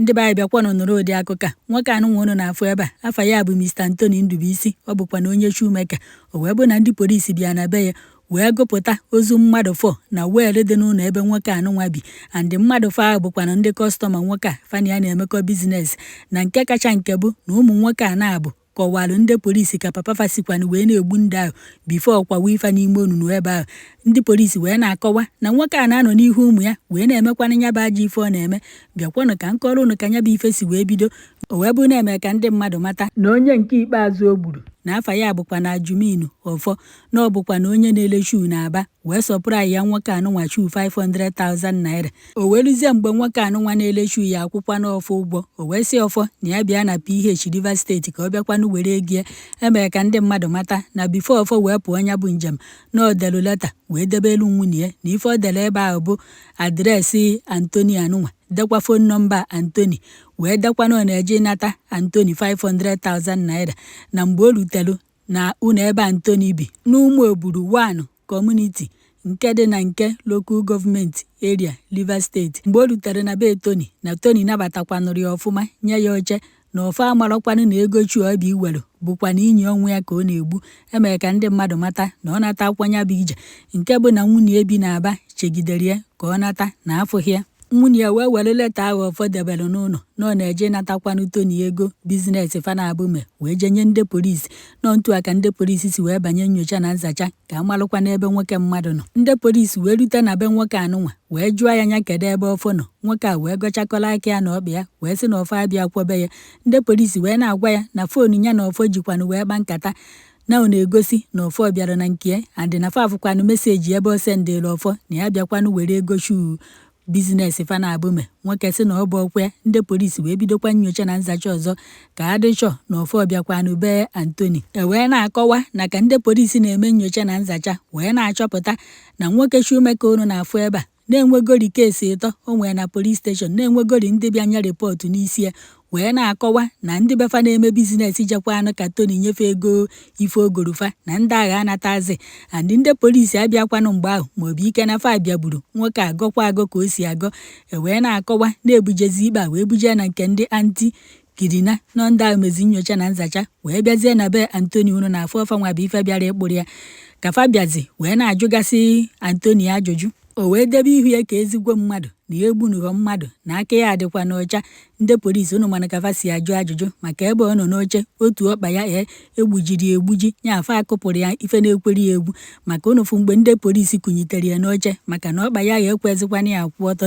Ndị be anyị, bịakwanụ nụrụ ụdị akụkọ a. Nwoke anụnwa unu na-afụ ebe a, afa ya bụ Mr. Anthony Ndubuisi. Ọ bụkwa na onye shoemaker. O wee bụ na ndị polisi bịa na be ya wee gụpụta ozu mmadụ 4 na well dị n'ụlọ ebe nwoke anụnwa bi, and mmadụ 4 ahụ bụkwanụ ndị customer nwoke a fana ya na-emekọ business. Na nke kacha nke bụ na ụmụ nwoke a na-abụ kọwalụ ndị polisi ka papa fa sikwanụ wee na-egbu ndị ahụ before kwawa ife n'ime onunu ebe ahụ. Ndị polisi wee na-akọwa na nwoke a na-anọ n'ihu ụmụ ya wee na-emekwanụ ya bụ ajọ ife ọ na-eme. Bịakwanụ ka nkọrọ unu ka ya bụ ife si wee bido. O wee bụ na-eme ka ndị mmadụ mata na onye nke ikpeazụ o gburu na afa ya bụkwa na Ajuminu Ọfọ, na ọ bụkwa na onye na-ele shoe na Aba, wee supply ya nwoke anụnwa shoe 500,000 naira. O wee luzie mgbe nwoke anụnwa na-ele shoe ya akwụkwa n'Ọfọ ụgwọ, o wee sị Ọfọ na ya bịa na PH, Rivers State, ka ọ bịakwanụ were ego ya. Emere ka ndị mmadụ mata na before Ọfọ wee pụọ ya bụ njem, na ọ delu letter wee debe elu nwunye ya, na ife ọ dere ebe ahụ bụ address Anthony anụnwa, dekwa phone number Anthony, wee dekwa na ọ na-eje ịnata Anthony 500,000 naira. Na mgbe o rutelu na ụlọ ebe Anthony bi n'Ụmụ Oburu 1 Community nke dị na nke Local Government Area, Rivers State, mgbe o rutere na be Tony, na Tony nabatakwanụrụ ya ọfụma, nye ya oche, na ọfọ amarọkwanụ na ego shoe ọ bụ iwere bụkwa na inyi ọnwụ ya ka ọ na-egbu. Emere ka ndị mmadụ mata na ọ nata akwanya bụ ije nke bụ na nwunye ebi n'Aba chegidere ya ka ọ nata na afụghị ya. Nwunye ya wee were letter ahụ Ọfọ debere n'ụlọ na ọ na-eje ịnatakwanụ Tony ego business fana abụme wee jenye ndị polisi nọ ntu a, ka ndị polisi si wee banye nyocha na nzacha ka amalụkwa n'ebe nwoke mmadụ nọ. Ndị polisi wee rute na be nwoke anụnwa wee jụọ ya anya kedu ebe Ọfọ nọ. Nwoke a wee gọchakọrọ aka ya na ọkpa ya wee sị na Ọfọ abịa kwọbe ya. Ndị polisi wee na-agwa ya na phone ya na Ọfọ jikwanụ wee kpa nkata na ọ na-egosi na Ọfọ bịara na nke ya, and na fa afụkwanụ message ebe ọ sendịrị Ọfọ na ya bịakwanụ were ego shoe business fana abụme. Nwoke sị na ọ bụ ọkwa ya. Ndị polisi wee bidokwa nyocha na nzacha ọzọ ka adịchọ na Ọfọ bịakwanụ bee Anthony. E wee na-akọwa na ka ndị polisi na-eme nyocha na nzacha wee na-achọpụta na nwoke shoemaker unu na-afụ ebe a na-enwegori case ịtọ o nwere na police station, na-enwegori ndị bịa nye report n'isi ya, wee na-akọwa na ndị befa na-eme business jekwanụ ka Tony nyefee ego ife ogorofa na ndị agha anatazi, and ndị polisi abịakwanụ mgbe ahụ maọbụ ike na fa bịagburu nwoke agọkwa agọ ka o si agọ. E wee na-akọwa na-ebujezi ikpe a wee buje na nke ndị anti kidnap nọ. Ndị ahụ mezi nyocha na nzacha wee bịazie na be Anthony unu na afọ ọfa nwa bụ ife bịara ịkpụrụ ya. Ka fa bịazi wee na-ajụgasị Anthony ajụjụ, o wee debe ihu ya ka ezigbo mmadụ, na ya egbunughọ mmadụ, na aka ya adịkwa n'ọcha. Ndị polisi unu mana ka fa si ajụ ajụjụ maka ebe ọ nọ n'oche, otu ọkpa ya egbujiri egbuji ya, afa akụpụrụ ya ife na-ekweri ya egwu maka unu fụ mgbe ndị polisi kụnyitere ya n'oche maka na ọkpa ya ya ekwezikwana ya akwụ ọtọ.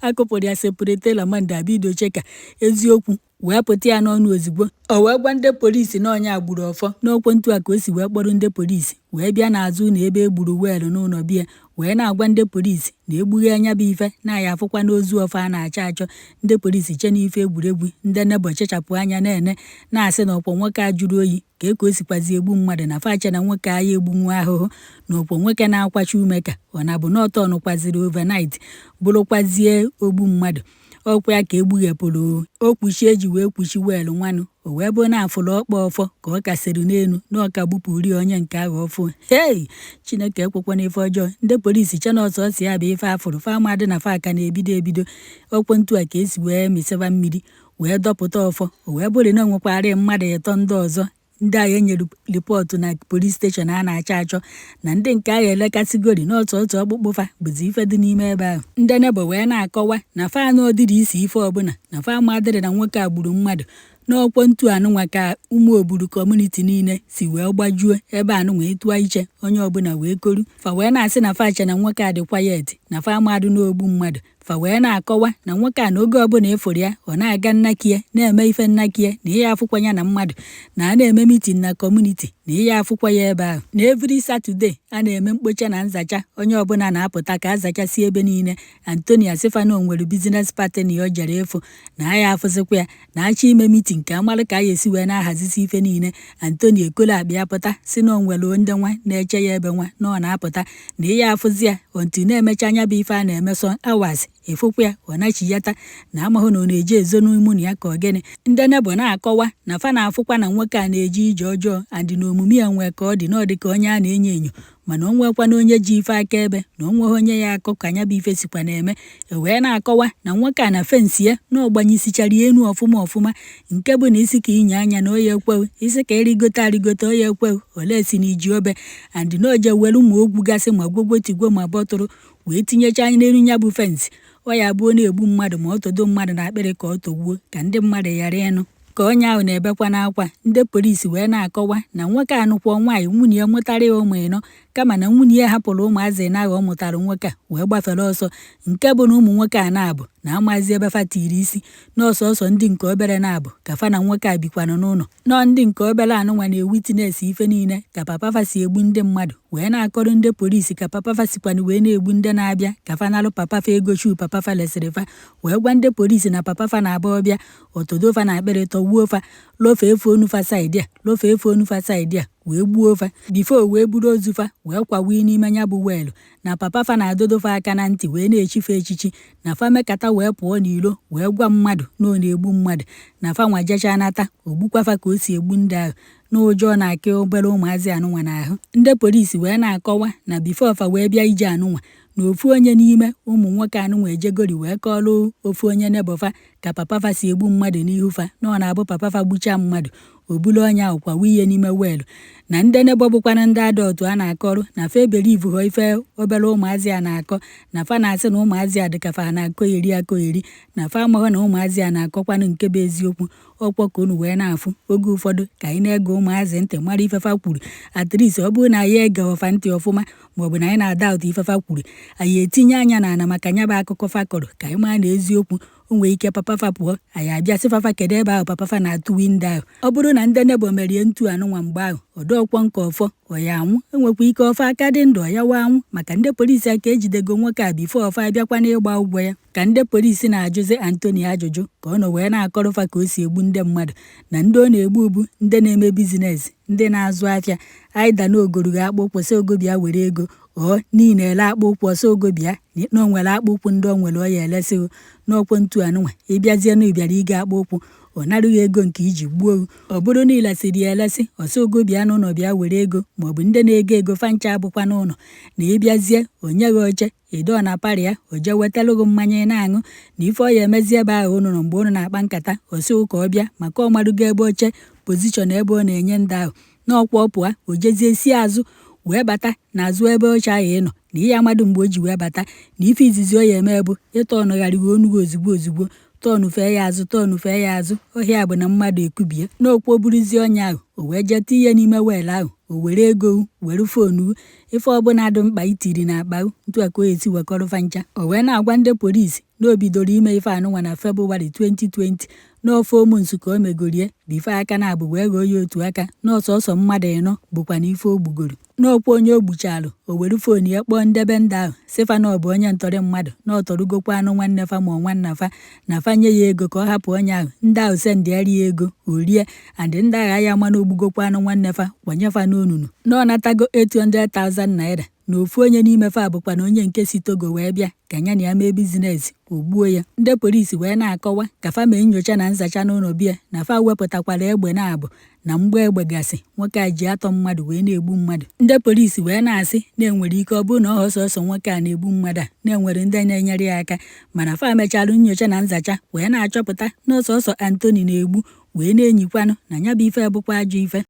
Akụpụrụ ya separate lamanda bido ka eziokwu wee pụta ya n'ọnụ ozugbo. O wee gwa ndị polisi na ọnya gburu Ọfọ n'okwu ntu a ka o si wee kpọrọ ndị polisi wee bịa n'azụ ụlọ ebe e gburu well n'ụlọ bịa wee na-agwa ndị polisi na egbughe anya bụ ife na-aya afụkwa n'ozu Ọfọ a na-achọ achọ. Ndị polisi che n'ife egwuregwu. Ndị neighbour chechapụ anya na-ene na-asị na ọkwọ nwoke a jụrụ oyi ka o sikwazi egbu mmadụ, na fache na nwoke agha egbunwu ahụhụ, na ọkwọ nwoke na-akwachi ume ka ọ na bụ na ọtọ nụkwaziri overnight bụrụkwazie ogbu mmadụ. Ọkwa ya ka egbughepụrụ okwuchi eji wee kwuchi well nwanụ, o wee bụ na afụrụ ọkpa Ọfọ ka ọ kasịrị n'elu na ọka gbupụri onye nke ahụ ọfụ. Hei, Chineke ekwekwana ife ọjọọ! Ndị polisi che na ọsọ ọsọ ya bụ ife afụrụ fa amadị na fa aka na-ebido ebido. Ọkwọ ntu a ka esi wee mịsịba mmiri wee dọpụta Ọfọ. O wee bụrụ na o nwekwara mmadụ ịtọ ndị ọzọ ndị agha enyere report na police station a na-achọ achọ, na ndị nke agha elekasịgori n'otu otu ọkpụkpụ fa bụzi ife dị n'ime ebe ahụ. Ndị neighbour wee na-akọwa na fa anụ ọdịrị isi ife ọbụla na fa amadịrị na nwoke a gburu mmadụ n'ọkwọ ntu anụnwa, ka ụmụ Oburu community niile si wee gbajuo ebe anụnwa ịtụa iche onye ọbụla wee koru. Fa wee na-asị na fa che na nwoke a dị quiet, na fa amadụ n'ogbu mmadụ. Fa wee na-akọwa na nwoke a na oge ọbụla ịfụrụ ya, ọ na-aga nnakie na-eme ife nnakie, na ihe afụkwa ya na mmadụ na a na-eme meeting na community, na ihe afụkwa ya ebe ahụ, na every Saturday a na-eme mkpocha na nzacha, onye ọbụla na-apụta ka a zachasị ebe niile. Anthony asịfa na o nwere business party na o jere ịfụ na ya afụzikwa ya na achọ ime meeting ka amalụ ka a ga-esi wee na-ahazisi ife niile. Anthony ekolo akpa ya pụta, si na o nwere ndị nwa na-eche ya ebe nwa na ọ na-apụta, na ihe afụzi ya until na-emecha anya bụ ife a na-eme some hours. Ịfụkwa ya, ọ nachiyata na amahụ na ọ na-eje ezo n'ime ụlọ ya ka ọ gịnị. Ndị neighbour na-akọwa na fa na-afụkwa na nwoke a na-eje ije ọjọọ and na omume ya nwee ka ọ dị, na ọ dị ka onye a na-enyo enyo, mana o nwekwana onye ji ife akaebe na o nweghị onye ya akọ ka nya bụ ife sikwa na-eme. E wee na-akọwa na nwoke a na fence ya na ọgbanyesichara ya enu ọfụma ọfụma, nke bụ na isi ka inye anya na oya ekweghị, isi ka ịrịgote arịgote oya ekweghị, ole si na iji obe and na oje were ma ogwu gasị ma gwogwotigwo ma bọtụrụ wee tinyecha n'elu ya bụ fence. Ọ ya bụ ọ na-egbu mmadụ ma ọ todo mmadụ na akpịrị ka ọ tọgbuo ka ndị mmadụ ghara ịnụ ka onye ahụ na-ebekwa n'akwa. Ndị polisi wee na-akọwa na nwoke a nụkwọ nwaanyị, nwunye ya mụtara ya ụmụ 4, kama na nwunye ya hapụrụ ụmụazị na ọ mụtara nwoke a wee gbafere ọsọ, nke bụ na ụmụ nwoke a na-abụ na amazi ebe fa tiri isi n'ọsọsọ. Ndị nke obere na-abụ ka fa na nwoke a bikwanụ n'ụlọ nọọ. Ndị nke obere anụnwa na-ewitness ife niile ka papa fa si egbu ndị mmadụ, wee na-akọrọ ndị polisi ka papa fa sikwanụ wee na-egbu ndị na-abịa ka fa nalụ papa fa ego shoe papa fa lesịrị fa, wee gwa ndị polisi na papa fa na-aba ọbịa otodo fa na akpịrị tọgbuo fa, lofee phone fa side a, lofee phone fa side a, wee gbuo fa before wee buru ozu fa wee kwawa n'ime ya bụ well. Na papa fa na-adodo fa aka na ntị wee na-echife echichi na fa mekata wee pụọ n'ilo wee gwa mmadụ na ọ na-egbu mmadụ, na fa nwa jecha nata ogbukwa fa ka o si egbu ndị ahụ n'ụjọ na-akị obere ụmụazị anụnwa n'ahụ. Ndị polisi wee na-akọwa na before fa wee bịa ije anụnwa, na ofu onye n'ime ụmụ nwoke anụnwa ejegori wee kọọrọ ofu onye neighbour fa ka papa fa si egbu mmadụ n'ihu fa, na ọ na-abụ papa fa gbuchaa mmadụ, o bulu onye ahụ kwawa ihe n'ime well. Na ndị neighbour bụkwana ndị adult a na-akọrọ na fa ebelieve họ ife obere ụmụazị a na-akọ, na fa na-asị na ụmụazị a dịka fa na-akọ eri akọ eri, na fa amaghọ na ụmụazị a na-akọkwanụ nke bụ eziokwu. Ọkwọ ka unu wee na-afụ, oge ụfọdụ ka anyị na-ege ụmụazị ntị mara ife fa kwuru. At least ọ bụrụ na anyị ege ọfa ntị ọfụma, maọbụ na anyị na-ada ụtọ ife fa kwuru, anyị etinye anya n'ala maka nya bụ akụkọ fa kọrọ ka anyị maa na eziokwu. O nwere ike papa fa pụọ, anyị abịa sị fafa kedu ebe ahụ papa fa na-atụ window ahụ. Ọ bụrụ na ndị neighbour merie ntu anụnwa mgbe ahụ, ọdọọkwọ nke ọfọ ọ ya anwụ, enwekwa ike ọfọ aka dị ndụ ọ ya wa anwụ, maka ndị polisi aka ejidego nwoke a before ọfọ abịakwa n'ịgba ụgwọ ya. Ka ndị polisi na-ajụzi Anthony ajụjụ, ka ọ nọ wee na-akọrọ fa ka o si egbu ndị mmadụ, na ndị ọ na-egbu bụ ndị na-eme business, ndị na-azụ afịa aida na ogoro ga akpụ ụkwụ sị ogo bịa were ego ọ niile ele akpụ ụkwụ ọsọ ogo bịa na o nwere akpụ ụkwụ ndị o nwere ọ ya elesịghị n'ọkwọ ntu anụnwa. Ịbịazie na ịbịara ịga akpụ ụkwụ, ọ narụghị ego nke iji gbuo. Ọ bụrụ na ilesịrị ya elesị, ọsọ ogo bịa n'ụlọ bịa were ego, maọbụ ndị na-ego ego fancha abụkwa n'ụlọ na ịbịazie onye gị oche ịdọ na parlour ya, o jee wetalụghị mmanya ị na-aṅụ na ife ọ ya emezi ebe ahụ ụnụ nọ mgbe ụnụ na-akpa nkata. Ọsị ụka ọ bịa maka ọ marugo ebe oche position ebe ọ na-enye ndị ahụ n'ọkwa, ọ pụọ o jezie si azụ wee bata n'azụ ebe oche ahụ ị nọ na ihe amadụ mgbe o ji wee bata. Na ife izizi ọ ya eme bụ ịtọ ọnụgharịghị onu gị ozugbo ozugbo, tọnụ fee ya azụ, tọnụ fee ya azụ ọhịa bụ na mmadụ ekubie n'okwu o buruzie ọnya ahụ, o wee jee tinye n'ime well ahụ, o were ego, were phone, ife ọbụla dị mkpa itiri n'akpa ntu a ka o esi wekọrọ fa ncha. O wee na-agwa ndị polisi na o bidoro ime ife anụnwa na Febụwarị 2020, n'ofe ụmụ ka o megorie before aka na-abụ wee ghọọ ya otu aka n'ọsọsọ mmadụ 4 bụkwa na ife o gbugoro n'okwu. Onye o gbuchalụ, o were phone ya kpọọ ndebe ndị ahụ sị fa na ọ bụ onye ntọrị mmadụ, na ọ tọrụgokwa anụ nwanne fa ma ọ nwanna fa, na fa nye ya ego ka ọ hapụ onye ahụ. Ndị ahụ sendịarị ya ego o rie and ndị agha ya ama na ogbugokwa anụ nwanne fa kwanye fa n'onunu, na ọ natago 800,000 naira. Na ofu onye n'ime fa bụkwa na onye nke si Togo wee bịa ka ya na ya mee business, o gbuo ya. Ndị polisi wee na-akọwa ka fa mee nyocha na nzacha n'ụlọ bịa na fa wepụtakwara egbe na-abụ na mgba egbe gasị nwoke a ji atọ mmadụ wee na-egbu mmadụ. Ndị polisi wee na-asị na enwere ike ọ bụrụ na ọ sọsọ nwoke a na-egbu mmadụ a, na-enwere ndị na-enyere ya aka, mana fa mechalụ nyocha na nzacha wee na-achọpụta na ọsọsọ Anthony na-egbu wee na-enyikwanụ na ya bụ ife bụkwa ajọ ife.